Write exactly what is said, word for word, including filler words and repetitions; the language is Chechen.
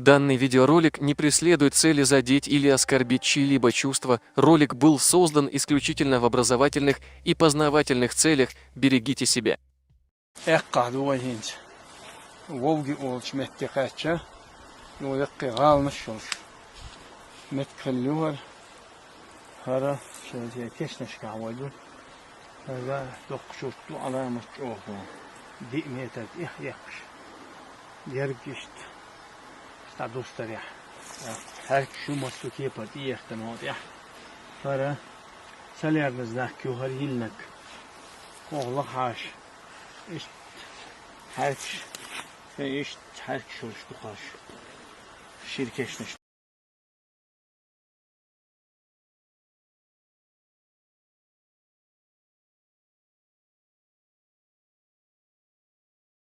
Данный видеоролик не преследует цели задеть или оскорбить чьи-либо чувства. Ролик был создан исключительно в образовательных и познавательных целях. Берегите себя. Эккъах ду вай хӀинца. Вовги олча метте кхаьчча, ну, эккхе гӀаланаш йолуш. Меттиг хилла ю хӀара. ХӀара шайн кешнашкахь вай ду. ХӀара доккха шурт ду, Ӏаламат чӀогӀа. Диъ метр тӀех эккхаш. Ерг иштта. ДӀадустарехь. Хьаьркаш ю массо кепара тӀеэхтина хьо тӀехь. ХӀара солярный знак ю, хӀара йиллинарг. КхоалгӀа хьаша. Иштта хьаьркаш. Шайн иштта хьаьркаш йолуш ду хьаша. Шира кешнаш